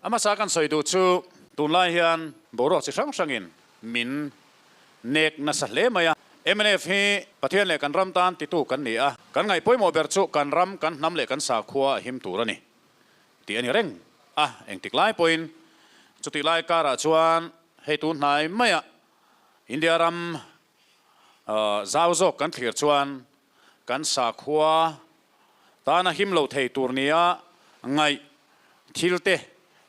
A hmasa kan sawi duh chu tunlai hian boruak chi hrang hrangin min nek nasa hle mai a. Mnf hi Pathian leh kan ram tan titu kan ni a, kan ngaih pawimawh ber chu kan ram, kan hnam leh kan sakhua a him tur a ni tih a ni reng a. Engtik lai pawhin chutih lai karah chuan hei tun hnai maiah India ram zau zawk kan thlir chuan kan sakhua tana him lo thei tur nia ngaih thil te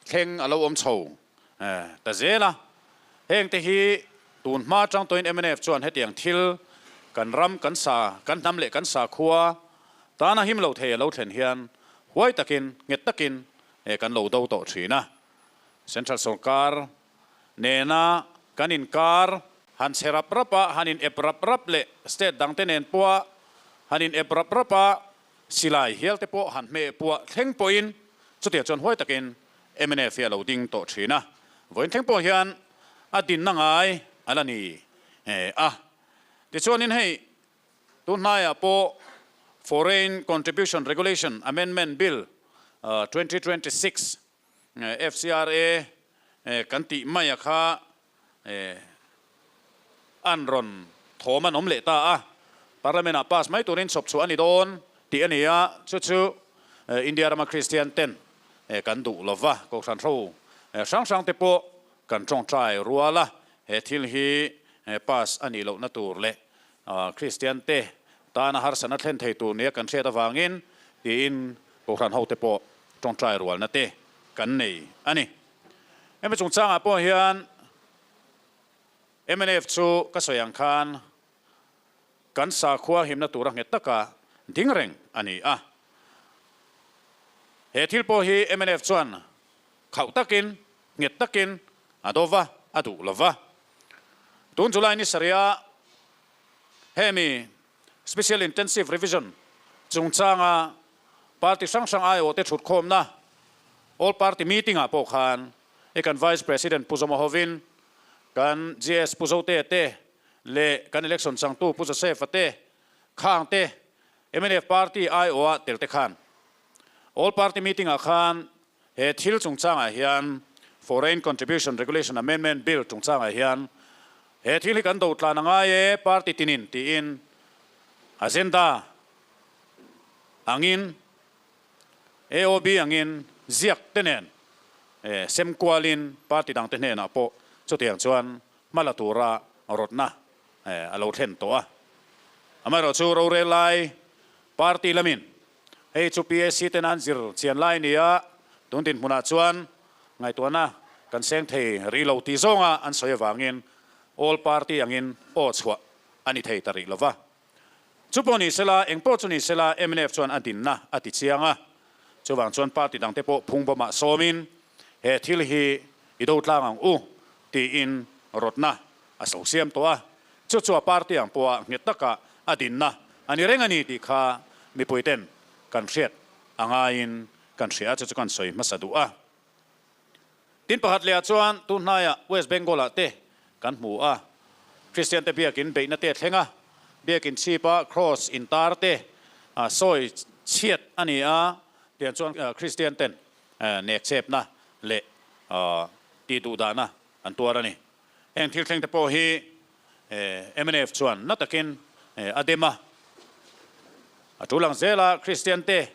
thleng a lo awm chho ta zel a. Heng te hi tun hma atang tawhin mnf chuan hetiang thil kan ram, kan sa, kan hnam leh kan sakhua tana him lo thei a lo thlen hian huai takin, nghet takin kan lo do tawh thin a. Central sorkar nena kan inkar han chhe rap rap a, han in ep rap rap leh state dangte nen pawha han in ep rap rap a, silai hial te pawh han hmeh puah thleng pawhin chutiang chuan huai takin mnf hi a lo ding tawh thin a, vawiin thleng pawh hian a dinna ngai a la ni a. Tichuanin hei tun hnaiah pawh Foreign Contribution Regulation Amendment Bill 2026 FCRA kan tih mai a kha an rawn thawm an awm leh ta a, Parliament ah pass mai turin chhawp chhuah a ni dawn tih a ni a, chu chu India rama Kristian ten kan duh lova, Kohhran hro hrang hrang te pawh kan tawngtai rual a, he thil hi pass a nih lohna tur leh Kristian te tana harsatna thlen thei tur nia kan hriat avangin tiin Kohhran hote pawh tawngtai rualna te kan nei a ni. Hemi chungchangah pawh hian mnf chu ka sawi ang khan kan sakhua himna tura nghet taka ding reng a ni a. He thil pawh hi mnf chuan khauh takin, nghet takin a do va, a duh lo va. Tun July ni sarihah hemi Special Intensive Revision chungchanga party hrang hrang aiawhte thutkhawmna All Party Meeting ah pawh khan i kan Vice President Pu Zawma hovin kan GS Pu Zotea te leh kan election changtu Pu Joseph-a te khang te mnf party aiawha tel te khan All Party Meeting ah khan he thil chungchangah hian Foreign Contribution Regulation Amendment Bill chungchangah hian he thil hi kan do tlan a ngai e party tinin tiin agenda angin AOB angin ziak te nen sem kualin party dangte hnenah pawh chutiang chuan hma la tura rawtna a lo thlen tawh a. Amaherawhchu rorel lai party lamin hei chu PAC ten an zir chian lai nia tun dinhmunah chuan ngaihtuahna kan seng thei rih lo tih zawnga an sawi avangin all party angin aw chhuah a ni thei ta rih lova. Chu pawh ni sela, eng pawh chu ni sela, mnf chuan a dinna a ti chiang a. Chuvang chuan party dangte pawh phungbawmah sawmin he thil hi i do tlang ang u tiin rawtna a so siam tawh a. Chu chu a party ang pawha nghet taka a dinna a ni reng a ni tih kha mipuiten kan hriat a ngaiin kan hria a, chu chu kan sawi hmasa duh a. Tin pakhat lehah chuan tun hnaiah West Bengal-ah te kan hmu a, Kristian te biakin beihna te a thleng a, biakin chhipa cross intar te sawi chhiat a ni a, tiang chuan Kristian ten nek chepna leh tih duh dahna an tuar a ni. Heng thil thleng te pawh hi mnf chuan na takin a dem a, a tul ang zela Kristian te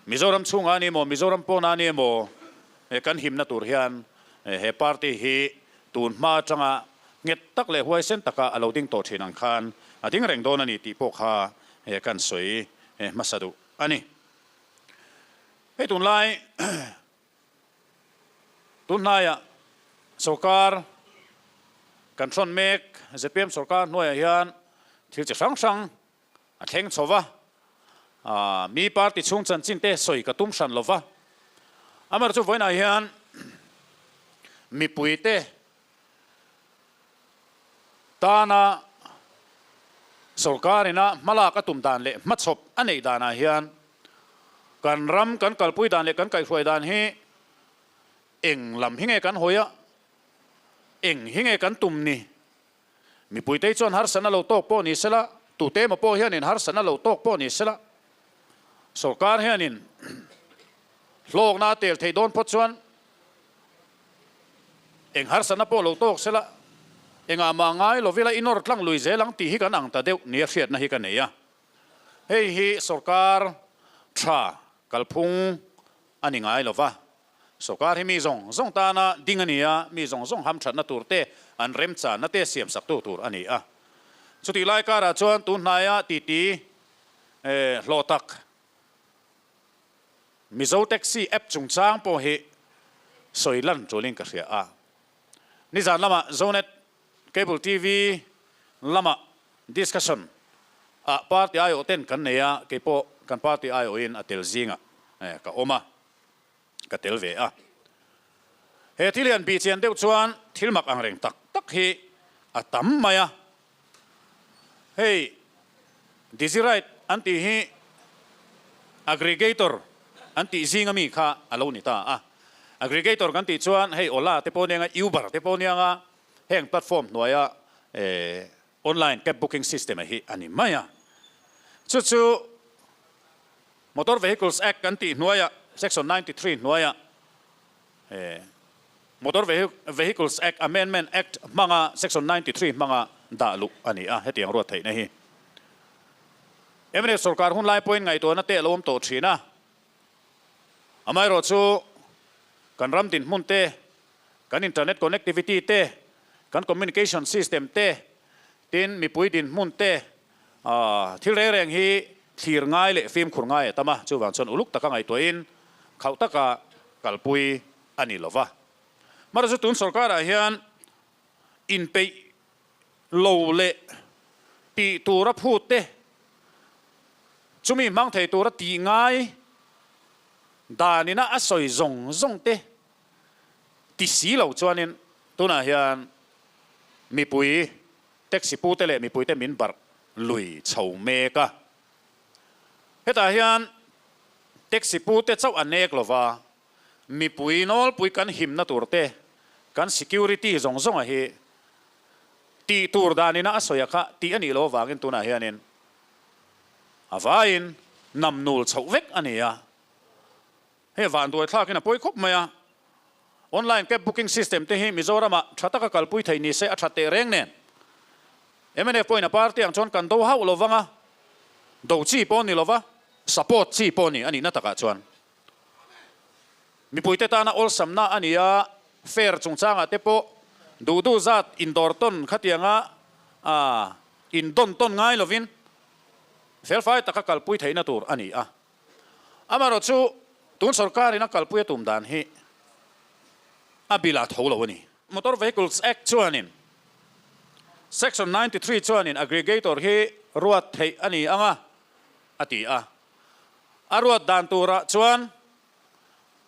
Mizoram chhungah a ni emaw Mizoram pawnah a ni emaw kan himna tur hian he party hi tun hma atanga nghet tak leh huaisen taka a lo ding tawh thin ang khan a ding reng dawn a ni tih pawh kha kan sawi hmasa duh a ni. Hei tunlai Tunhnaiah sorkar kan hrawn mek, zpm sorkar hnuaiah hian thil chi hrang hrang a thleng chho va, mi party chhung chanchin te sawi ka tum hran lo va, amaherawhchu vawiinah hian mipuite tana sorkar ina hmalak a tum dan leh hmachhawp a neih danah hian kan ram kan kalpui dan leh kan kaihhruai dan hi eng lam hi nge kan hawi a, eng hi nge kan tum ni? Mipuitei chuan harsatna lo tawk pawh ni sela, tute emaw pawh hianin harsatna lo tawk pawh ni sela, sorkar hianin hlawkna a tel theih dawn phawt chuan. Eng harsatna pawh lo tawk sela, engah mah ngai lovila i nawr tlang lui zel ang tih hi kan ang ta deuh nia hriatna hi ka nei a. Hei hi sorkar tha kalphung a ni ngai lova, sorkar hi mi zawng zawng tana ding a ni a, mi zawng zawng hamthatna tur te, an remchanna te siamsaktu tur a ni a. Chutih lai karah chuan tun hnaia titi hlawh tak Mizo Taxi app chungchang pawh hi sawi lan tulin ka hria a. Nizan lamah Zonet Cable TV lamah discussion ah party aiawh ten kan nei a, kei pawh kan party aiawhin a tel zingah ka awm a, ka tel ve a. He thil hian bihchian deuh chuan thil mak angreng tak tak hi a tam mai a. Hei Digiride an tih hi aggregator an tih zinga mi kha a lo ni ta a. Aggregator kan tih chuan hei Ola te pawh nia nga, Uber te pawh nia nga, heng platform hnuaia online cab booking system hi a ni mai a. Chu chu Motor Vehicles Act kan tih hnuaia section 93 hnuaia Motor Vehicles Act Amendment Act hmanga Section 93 hmanga dah luh a ni a, hetiang ruat theihna hi mnf sorkar hun lai pawhin ngaihtuahna te a lo awm tawh thin a. Amaherawh chu kan ram dinhmun te, kan internet connectivity te, kan communication system te, tin mipui dinhmun te, thil reng reng hi thlir ngai leh fimkhur ngai a tam a, chuvang chuan uluk taka ngaihtuahin khauh taka kalpui a ni lova. Mara chu tun sorkarah hian inpeih lo leh tih tura phut te, chumi hmang thei tura tih ngai danina a sawi zawng zawng te ti si lo chuanin tunah hian mipui taxi pute leh mipuite min barh lui chho mek a. Hetah hian taxi pute chauh a nek lova, Mipui nawlpui kan himna tur te, kan security zawng zawnga hi tih tur danina a sawi a kha tih a nih loh avangin tunah hianin a vaiin nam nul chhoh vek a ni a. Hei vanduai thlakin a pawi khawp mai a. Online cab booking system te hi Mizoramah tha taka kalpui thei ni se a that teh reng nen. Mnf pawhin a party ang chuan kan do hauh lo vang a, do chi pawh ni lova, support chi pawh ni a nihna takah chuan. Mipuite tana awlsamna a ni a, fair chungchangah te pawh duh duh zat indawr tawn khatianga indawn tawn ngai lovin felfai taka kalpui theihna tur a ni a. Amaherawh chu tun sorkarin a kalpui a tum dan hi a bill a tho lo a ni. Motor Vehicles Act chuanin Section 93 chuanin aggregator hi ruat theih a ni ang a, a ti a. A ruat dan turah chuan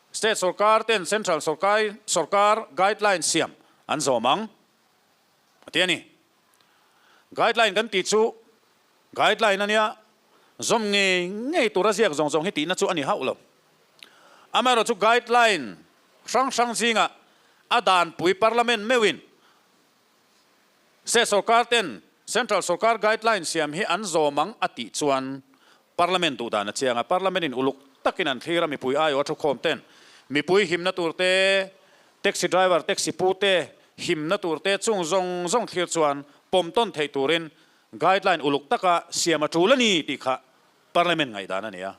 State sorkar ten Central sorkar guideline siam an zawm ang a ti a ni. Guideline kan tih chu guideline a nia, zawm ngei ngei tura ziak zawng zawng hi tihna chu a ni hauh lo. Amaherawhchu guideline hrang hrang zingah a danpui Parliament meuhin State sorkar ten Central sorkar guideline siam hi an zawm ang a tih chuan Parliament duh dan a chiang a, Parliament in uluk takin an thlir a, mipui aiawh a thukhawm ten mipui himna tur te, taxi driver, taxi pu te himna tur te chung zawng zawng thlir chuan pawm tawn theih turin guideline uluk taka siam a tul a ni tih kha Parliament ngaihdan a ni a.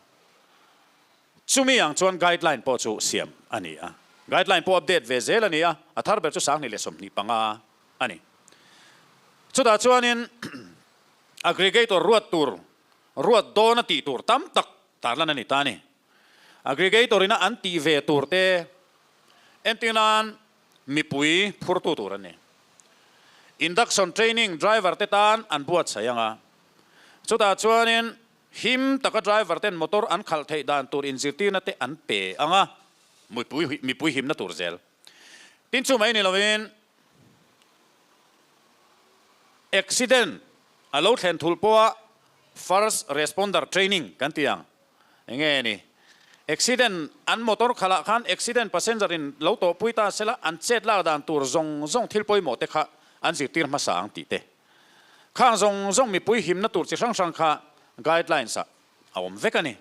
Chumi ang chuan guideline pawh chu siam a ni a. Guideline pawh update ve zel a ni a, a thar ber chu 2025 a ni. Chutah chuanin aggregator ruat tur, ruat dawna tih tur tam tak tarlan a ni ta a ni. Aggregator ina an tih ve tur te entir nan mipui phurtu tur an ni. Induction training driver te tan an buatsaih ang a. Chutah chuanin Him taka driver ten motor an khalh theih dan tur inzirtirna te an pe ang a, mipui mipui himna tur zel. Tin chu mai ni lovin accident a lo thlen thulh pawha first responder training kan ti ang. Enge ni? Accident an motor khalh ah khan accident passenger in lo tawhpui ta sela an chet lak dan tur zawng zawng thil pawimawh te kha an zirtir hmasa ang tih te. Khang zawng zawng mipui himna tur chi hrang hrang kha guidelines ah a awm vek a ni.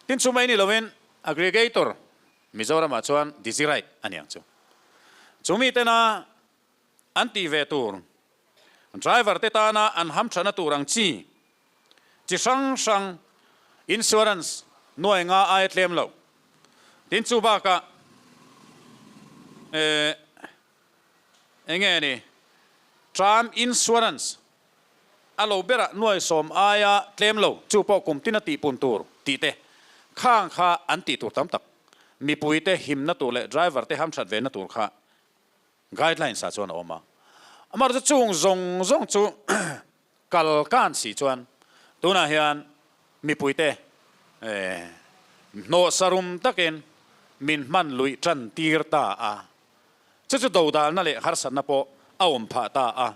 Tin chu mai ni lovin aggregator Mizoram ah chuan Digiride a ni ang chu. Chumi tena an tih ve tur, driver te tana an hamthana tur ang chi, chi hrang hrang insurance nuai nga aia tlem lo. Tin chu bakah eh enge ni term insurance a lo berah nuai sawm aia tlem lo chu pawh kum tin a tihpun tur tih te khang kha an tih tur tam tak mipui te himna tur leh driver te hamthat ve na tur kha guidelines ah chuan a awm a. Amaherawhchu chung zawng zawng chu kal kan si chuan tunah hian mipui te hnawhsarum takin min hman luih tan tir ta a. Chu chu dodalna leh harsatna pawh a awm phah ta a.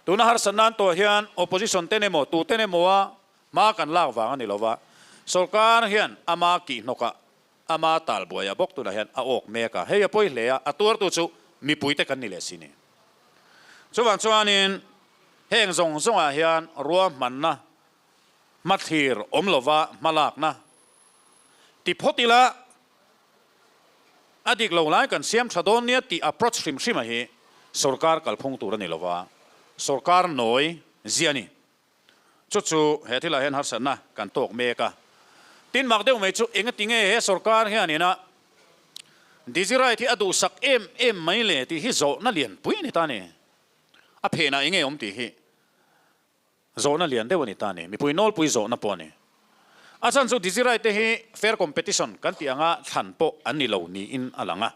Tuna harsatna an tawh hian opposition ten emaw tuten emaw a hma kan lak vang a ni lova, sorkar hian ama kihhnawkah ama talbuaia bawk tunah hian a awk mek a. Hei a pawi hle a, a tuartu chu mipuite kan ni leh si ni. Chuvang chuanin heng zawng zawngah hian ruahmanna hmathlir awm lova hmalakna ti phawt ila, A dik lo lai kan siam tha dawn nia tih approach hrim hrim a hi sorkar kalphung tur a ni lova, sorkar nawi zia a ni. Chu chu he thilah hian harsatna kan tawk mek a. Tin mak deuh mai chu engati nge he sorkar hianin a Digiride hi a duhsak em em mai le tih hi zawhna lianpui a ni ta a ni. A phenah enge awm tih hi. Zawhna lian deuh a ni ta a ni. Mipui nawlpui zawhna pawh a ni. A chhan chu Digiride te hi fair competition kan tih anga thlan pawh an ni lo niin a lang a.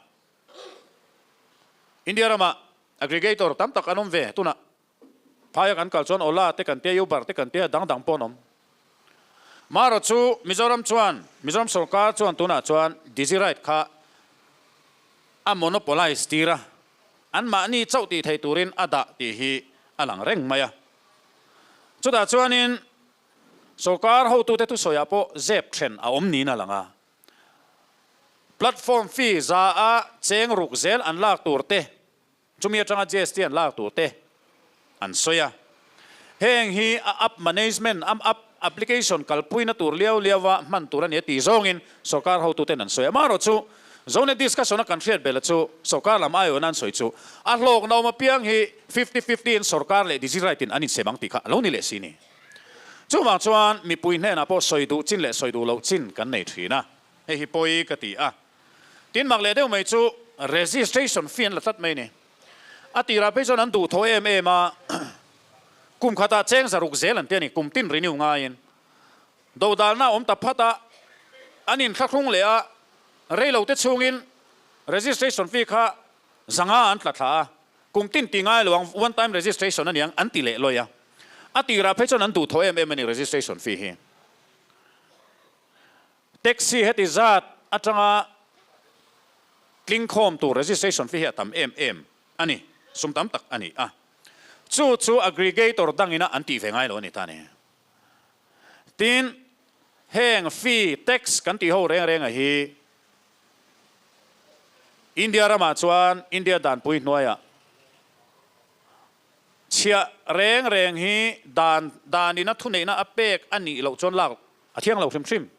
India ramah aggregator tam tak an awm ve. Tunah phaia kan kal chuan Ola te kan tia, Uber te kan tia, dang dang pawh an awm. Marawh chu Mizoram chuan, Mizoram sorkar chuan tunah chuan Digiride kha a monopolize tir a. Anmahni chauh tih thei turin a dah tih hi a lang reng mai a. Chutah chuanin sorkar hotute thusawiah pawh zep then a awm niin a lang a. Platform fee za a cheng ruk zel an lak tur te, chumi atanga GST an lak tur te an sawi a. Heng hi a app management, a app application kalpuina tur liau liaua hman tur a ni a tih zawngin sorkar hotuten an sawi a. Amaherawhchu, Zonet discussion a kan hriat bela chu sorkar lam aiawhna an sawi chu a hlawkna awm apiang hi fifty fifty in sorkar leh Digiride in an insem ang tih kha a lo ni leh si ni. Chuvang chuan mipui hnenah pawh sawi duh chin leh sawi duh loh chin kan nei thin a, hei hi pawi ka ti a. Tin mak leh deuh mai chu registration fee an la tlat mai ni. A tirah phei chuan an duh thaw em em a, kum khatah cheng zaruk zel an ti a ni, kum tin renew ngaiin. Dodalna a awm ta phat a, an inthlahrung leh a, reilo te chhungin registration fee kha zanga an tla thla a, kum tin ti ngai lo ang, one time registration a niang an ti leh lawi a. A tirah phei chuan an duh thaw em em a ni registration fee hi. Taxi heti zat atanga tlingkhawm tur registration fee hi a tam em em a ni, sum tam tak a ni a. Chu chu aggregator dangina an tih ve ngai lo a ni ta a ni. Tin, heng fee, tax kan tih ho reng renga hi India ramah chuan India danpui hnuaiah chhiah reng reng hi dan danin a thuneihna a pek a nih loh chuan lak a thiang lo hrim hrim.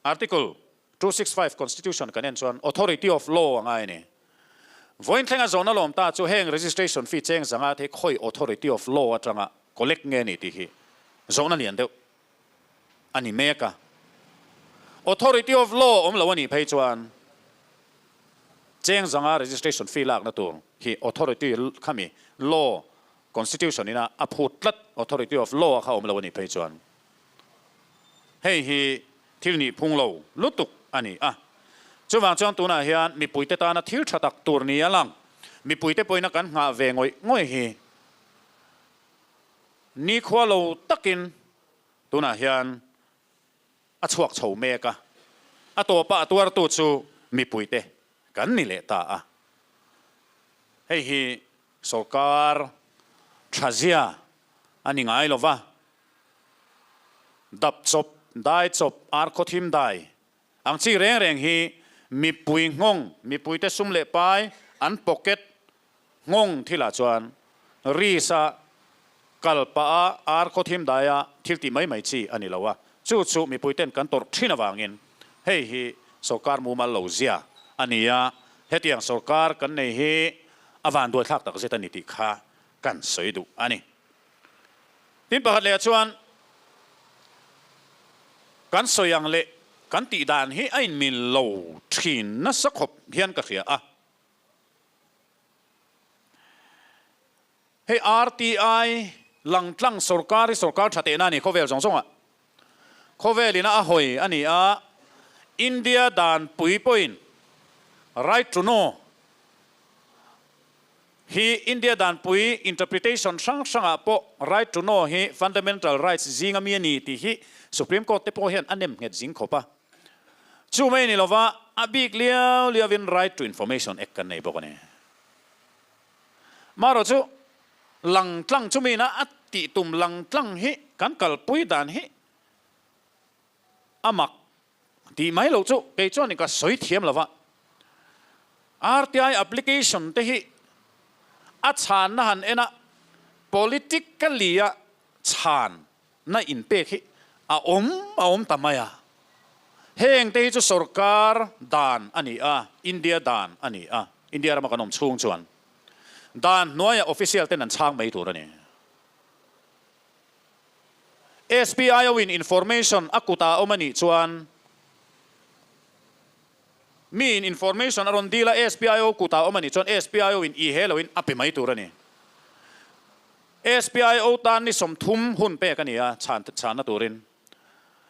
Article 265 Constitution kan en chuan authority of law a ngai a ni. Vawiin thlenga zawhna lawm ta chu heng registration fee cheng zanga te hi khawi authority of law atanga collect nge ni tih hi zawhna lian deuh a ni mek a. Authority of law awm lo a nih phei chuan cheng zanga registration fee lakna tur hi authority khami law constitution ina a phut tlat authority of law a kha awm lo a nih phei chuan Hei hi thil nih phung lo lutuk a ni a. Chuvang chuan tunah hian mipuite tana thil tha tak tur ni a lang. Mipuite pawhin a kan nghah ve ngawih ngawih hi nikhua lo takin tunah hian a chhuak chho mek a. A tawpa a tuartu chu mipuite kan ni leh ta a. Hei hi sorkar thazia a ni ngai lo va. Dap chawp, dai chawp, ar khaw thim dai ang chi reng reng hi mipui nghawng, mipuite sum leh pai an pocket nghawng thilah chuan risk-a kal pah a ar khaw thim daia thil tih mai mai chi a ni lo a, chu chu mipuiten kan tawrh thin avangin hei hi sorkar mumal lo zia a ni a. Hetiang sorkar kan nei hi a vanduaithlak takzet a ni tih kha kan sawi duh a ni. Tin pakhat lehah chuan kan sawi ang leh kan tih dan hi a inmil lo thin nasa khawp hian ka hria a. Hei RTI langtlang sorkar hi sorkar tha tehna a ni khawvel zawng zawngah. Khawvel ina a hawi a ni a, India danpui pawhin right to know hi India danpui interpretation hrang hrangah pawh right to know hi fundamental rights zinga mi a ni tih hi Supreme Court te pawh hian a nem nghet zing khawp a. Chu mai ni lova a bik liau liauin Right to Information Act kan nei bawk a ni. Marawh chu langtlang chumina a tih tum langtlang hi kan kalpui dan hi a mak tih mai loh chu kei chuan ka sawi thiam lo va. RTI application te hi a chhanna han en a, politically a chhanna inpek hi a awm a awm ta mai a. Heng te hi chu sorkar dan a ni a, India dan a ni a, India rama kan awm chhung chuan dan hnuaiah official ten an chhang mai tur a ni. SPIO in information a kutah a awm a nih chuan mi in information a rawn dil a, SPIO kutah a awm a nih chuan SPIO in i he loin a pe mai tur a ni. SPIO tan ni 30 hun pek a ni a, chhan chhanna turin.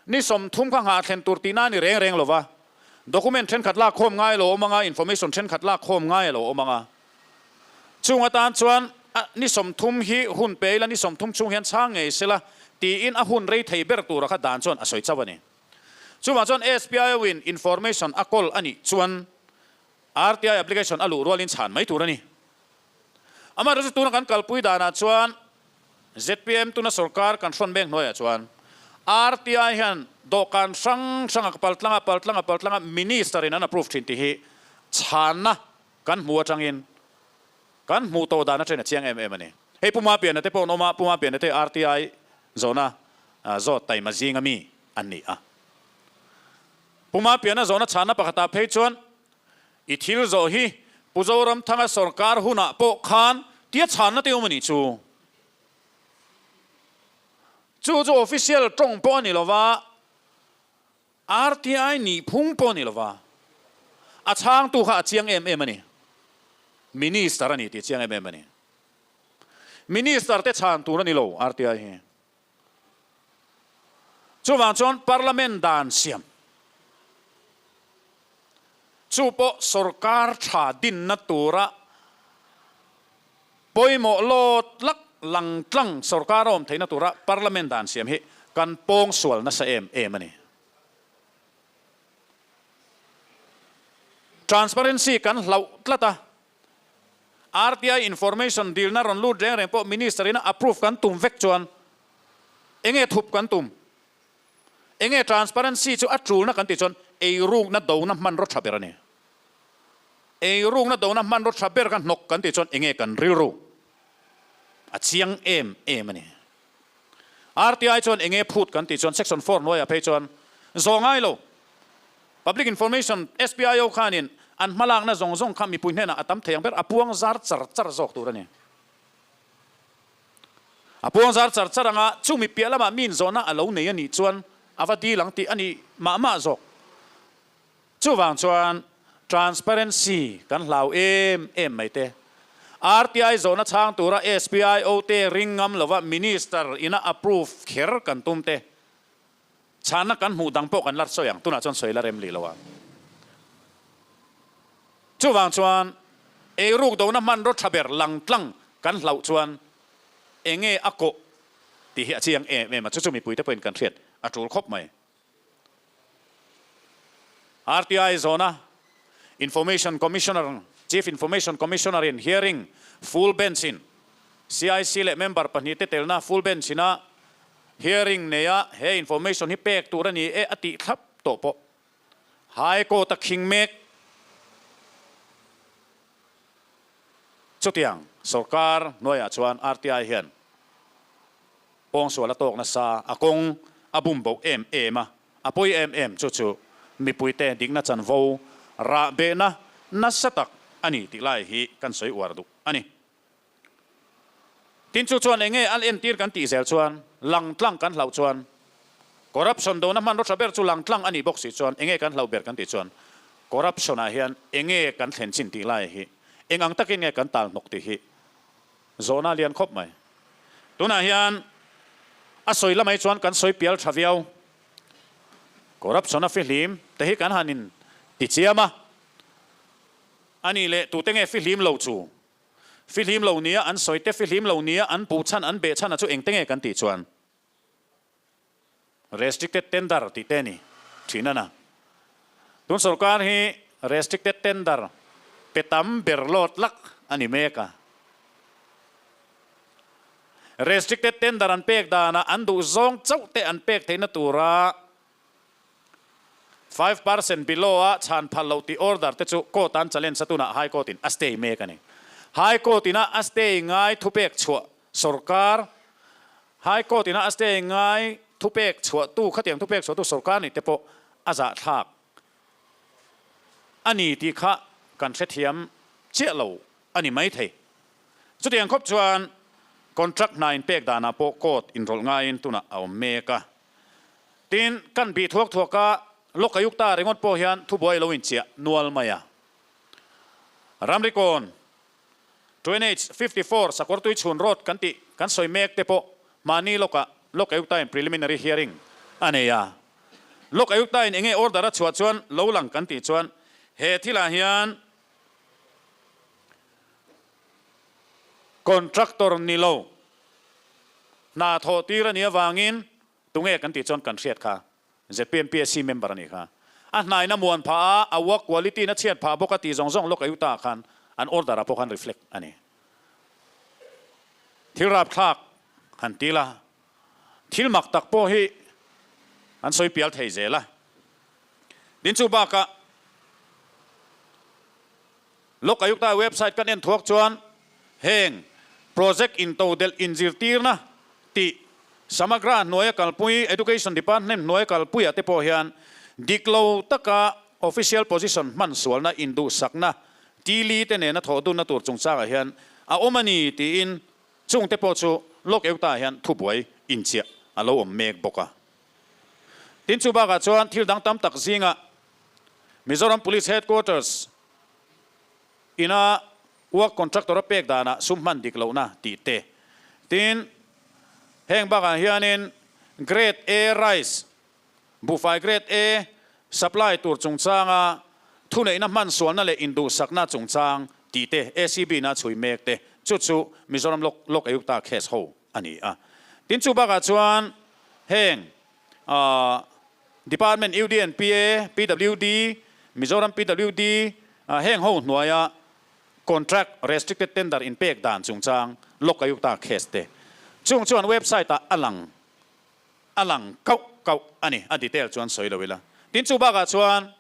Ni 30 kha nghah thlen tur tihna a ni reng reng lova, document thenkhat lak khawm ngai a lo awm ang a, information thenkhat lak khawm ngai a lo awm ang a. Chung atan chuan ni 30 hi hun pe ila, ni 30 chhung hian chhang ngei sela tiin a hun rei thei ber tura kha dan chuan a sawi chauh a ni. Chuvang chuan SPIO in information a kawl a nih chuan RTI application a luh rualin chhan mai tur a ni. Amaherawhchu tuna kan kalpui danah chuan zpm tuna sorkar kan hrawn mek hnuaiah chuan RTI hian dawhkan hrang hranga paltlanga paltlanga paltlanga minister in an approve thin tih hi chhanna kan hmu atangin kan hmuh tawh dan atangin a chiang em em a ni. Hei Pu Mapiana te pawh an awm a, Pu Mapiana te RTI zawhna zawt taima zinga mi an ni a. Pu Mapiana zawhna chhanna pakhatah phei chuan I thil zawh hi Pu Zoramthanga sorkar hunah pawh khan tia chhanna te awm a nih chu. Chu chu official tawng pawh a ni lova, RTI nihphung pawh a ni lova, a chhangtu kha a chiang em em a ni. Minister a ni tih a chiang em em a ni. Minister te chhan tur a ni lo RTI hi. Chuvang chuan Parliament dan siam chu pawh sorkar tha dinna tura pawimawh lawt lak langtlang sorkar a awm theihna tura Parliament dan siam hi kan pawng sual nasa em em a ni. Transparency kan hlauh tlat a. RTI information dilna rawn lut reng reng pawh Minister in a approve kan tum vek chuan enge thup kan tum? Enge transparency chu a tulna kan tih chuan eirukna dona hmanraw tha ber a ni. Eirukna dona hmanraw tha ber kha hnawk kan tih chuan enge kan rilru a chiang em em a ni. RTI chuan enge phut kan tih chuan section 4 hnuaiah phei chuan zawh ngai lo. Public Information, SPIO, khanin an hmalakna zawng zawng kha mipui hnenah a tam thei ang ber, a puang zar char char zawk tur a ni. A puang zar char char anga chumi piah lamah mi inzawhna a lo nei a nih chuan a va dil ang tih a ni mah mah zawk. Chuvang chuan transparency kan hlau em em mai te. RTI zawhna chhang tura SPIO te ring ngam lova Minister ina approve kher kan tum te. Chhanna kan hmuh dang pawh kan la sawi ang, tunah chuan sawi la rem lih lo a. Chuvang chuan eiruk dona hmanraw tha ber langtlang kan hlauh chuan enge a kawh tih hi a chiang em em a, chu chu mipuite pawhin kan hriat a tul khawp mai. RTI zawna Information Commissioner, Chief Information Commissioner in hearing full bench in CIC leh member pahnihte telna full bench ina Hearing neia he information hi pek tur a ni e a tih thlap tawh pawh High Court a khing mek. Chutiang sorkar hnuaiah chuan RTI hian pawngsual a tawk nasa, a kawng a bum boh em em a, a pawi em em chu chu mipuite dikna chanvo rahbehna nasa tak a ni tih lai hi kan sawi uar duh a ni. Tin chu chuan enge a entir kan tih zel chuan langtlang kan hlauh chuan corruption dona hmanraw tha ber chu langtlang a nih bawk si chuan enge kan hlauh ber kan tih chuan corruption ah hian enge kan thlen chin tih lai hi eng ang takin nge kan tal hnawk tih hi zawhna lian khawp mai. Tunah hian a sawi lamah hi chuan kan sawi pial tha viau. Corruption a fihlim te hi kan han in ti chiam a, a nih leh tute nge fihlim lo chu? Fihlim lo nia an sawi te, fihlim lo nia an puh chhan, an beh chhan a chu engte nge kan tih chuan restricted tender tih te a ni thin a na. Tun sorkar hi restricted tender pe tam ber lawt lak a ni mek a. Restricted tender an pek danah an duh zawng chauh te an pek theihna tura 5% below a chhan phal loh tih order te chu court an challenge a tunah High Court in a stay mek a ni. High Court ina a stay ngai thupek chhuah sorkar High Court ina a stay ngai thupek chhuahtu khatiang thupek chhuahtu sorkar nih te pawh a zahthlak a ni tih kha kan hrethiam chiah lo a ni maithei. Chutiang khawp chuan contract hna inpek danah pawh court inrawlh ngaiin tunah a awm mek a. Tin, kan bih thuak thuak a, Lokayukta ringawt pawh hian thubuai lo inchiah nual mai a. Ramrikawn, 2NH 54 Sakawrtui chhun road kan tih kan sawi mek te pawh mahni lawkah Lokayukta in preliminary hearing a nei a. Lokayukta in enge order a chhuah chuan lo lang kan tih chuan he thilah hian Contractor ni lo, hna thawh tir a nih avangin tunge kan tih chuan kan hriat kha ZPMPSC member a nih kha. A hnaina muan phah a, a work quality na chhiat phah bawk a tih zawng zawng lawk Ayuta ah khan an order ah pawh khan reflect a ni. Thil rapthlak han ti la, thil mak tak pawh hi an sawi pial thei zel a. Tin chu bakah Lok Ayukta website kan en thuak chuan heng project intodelh inzirtirna tih Samagra hnuaia kalpui Education Department hnuaia kalpuiah te pawh hian dik lo taka official position hman sualna induhsakna tili te nena thawh dunna tur chungchangah hian a awm a ni tiin chungte pawh chu Lok Ayukta ah hian thubuai inchiah a lo awm mek bawk a. Tin chu bakah chuan thil dang tam tak zingah Mizoram Police Headquarters ina work contractor a pek danah sum hman dik lohna tih te. Tin, heng bakah hianin Grade A rice, buhfai Grade A supply tur chungchanga thuneihna hman sualna leh induhsakna chungchang tih te ACB ina chhui mek te chu chu Mizoram Lok Ayukta case ho a ni a. Tin, chu bakah chuan heng Department UDNPA, PWD, Mizoram PWD heng ho hnuaia contract restricted tender inpek dan chungchang Lok Ayukta case te chung chuan website ah a lang a lang kauh kauh a ni, a detail chuan sawi lo ila. Tin chu bakah chuan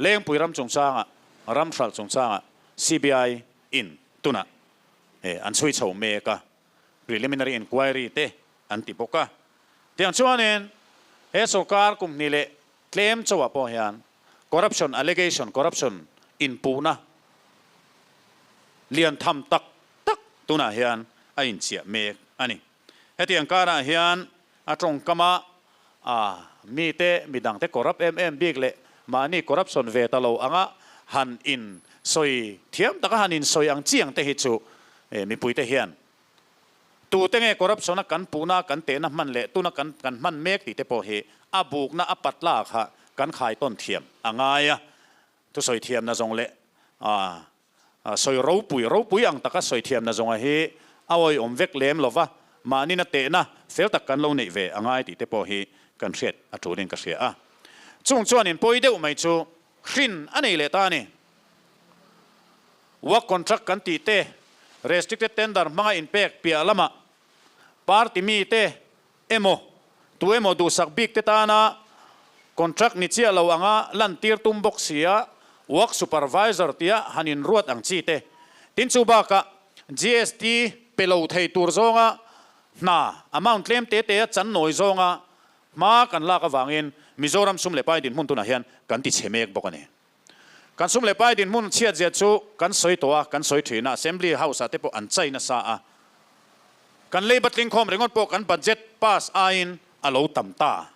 Lengpui ram chungchangah ram hralh chungchangah CBI in tunah an chhui chho mek a, preliminary inquiry te an ti bawk a. Tiang chuanin he sorkar kum hnih leh tlem chauhah pawh hian corruption allegation, corruption inpuhna lian tham tak tak tunah hian a inchiah mek a ni. Hetiang karah hian a tawngkama a mite midangte corrupt em em bik leh mahni corruption ve ta lo anga han in sawi thiam taka han insawi ang chi ang te hi chu mipuite hian Tute nge corruption-a kan puhna, kan tehna hman leh tuna kan kan hman mek tih te pawh hi a bukna a patla kha kan khai tawn thiam a ngai a. Thusawi thiamna zawng leh sawi ropui ropui ang taka sawi thiamna zawnga hi a awihawm vek lem lova, mahnina tehna fel tak kan lo neih ve a ngai tih te pawh hi kan hriat a tulin ka hria a. Chung chuan in pawi deuh mai chu hrin a nei leh ta a ni. Work contract kan tih te, restricted tender hmanga inpek piah lamah party mite emaw tu emaw duhsak bik te tana contract ni chiah lo anga lantir tum bawk sia work supervisor tia han inruat ang chi te. Tin chu bakah GST pe lo thei tur zawnga hna amount tlem te te a chan nawi zawnga hma kan lak avangin Mizoram sum leh pai dinhmun tunah hian kan ti chhe mek bawk a ni. Kan sum leh pai dinhmun chhiatzia chu kan sawi tawh a, kan sawi thin a, Assembly House ah te pawh an chai nasa a. Kan lei batling khawm ringawt pawh kan budget pass aiin a lo tam ta.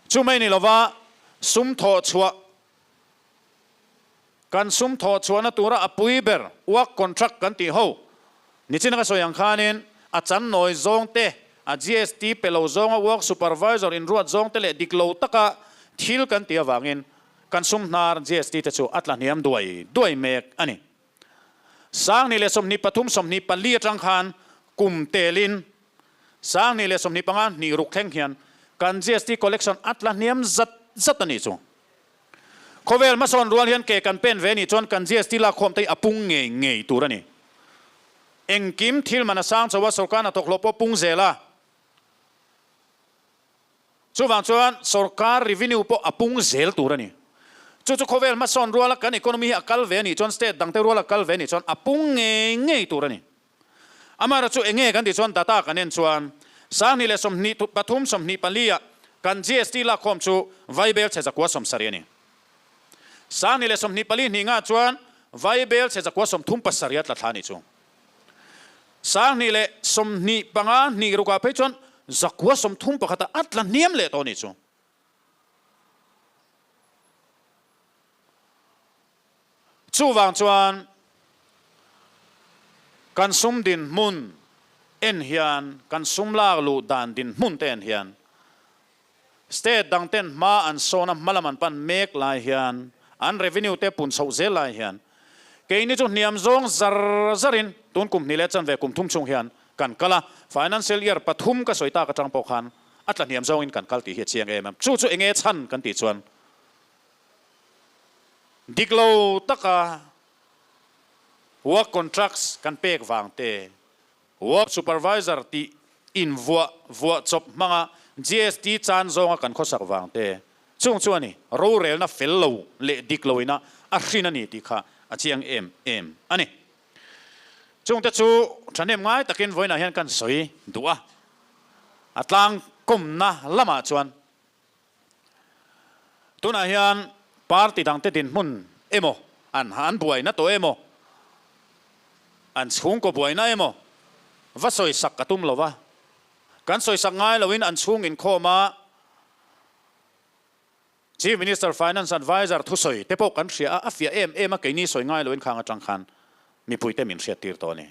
Chu mai ni lova sum thawh chhuah, kan sum thawh chhuahna tura a pui ber work contract kan tih ho nichin ka sawi ang khanin a chan nawi zawng te, a GST pe lo zawnga work supervisor inruat zawng te leh dik lo taka thil kan tih avangin kan sum hnar GST te chu a tla hniam duai duai mek a ni. 2023 24 atang khan kum telin 2025 hnih ruk thleng hian kan GST collection a tla hniam zat zat a nih chu. Khawvel hmasawn rual hian ke kan pen ve nih chuan kan GST lakkhawm te hi a pung ngei ngei tur a ni. Engkim thil man a sang chho a, sorkar hnathawk hlawh pawh pung zel a. Chuvang chuan sorkar revenue pawh a pung zel tur a ni. Chu chu khawvel hmasawn ruala kan economy hi a kal ve a nih chuan state dangte ruala kal ve a nih chuan a pung ngei ngei tur a ni. Amaherawhchu chu enge kan tih chuan data kan en chuan 2023 24 ah kan GST lakkhawm chu Vaibel chhe 170 a ni. 2024 hnih ngah chuan Vaibel chhe 137 a tla thla a nih chu. 2025 hnih rukah phei chuan 131 ah a tla hniam leh tawh a nih chu. Chuvang chuan kan sum dinhmun en hian, kan sum lak luh dan dinhmun te en hian State dang ten hma an sawn a, hma lam an pan mek lai hian, an revenue te pun chhoh zel lai hian keini chu hniam zawng zar zarin tun kum hnih leh chanve kum thum chhung hian kan kal a, financial year pathum ka sawi tak atang pawh khan a tla hniam zawngin kan kal tih hi a chiang em em. Chu chu enge chhan kan tih chuan dik lo taka work contracts kan pek vang te, Work Supervisor tih in vuah vuah chawp hmanga GST chan zawnga kan khawsak vang te chung chu a ni. Rorelna fel lo leh dik lo ina a hrin a ni tih kha a chiang em em a ni. Chungte chu thahnem ngai takin vawiinah hian kan sawi duh a, a tlangkawmna lamah chuan Tunah hian party dangte dinhmun emaw, an an buaina tawh emaw, an chhungkaw buaina emaw va sawisak ka tum lo va. Kan sawisak ngai loin an chhung inkhawm a, Chief Minister Finance Adviser thusawi te pawh kan hria a, a fiah em em a, keini sawi ngai loin khang atang khan mipuite min hriattir tawh a ni.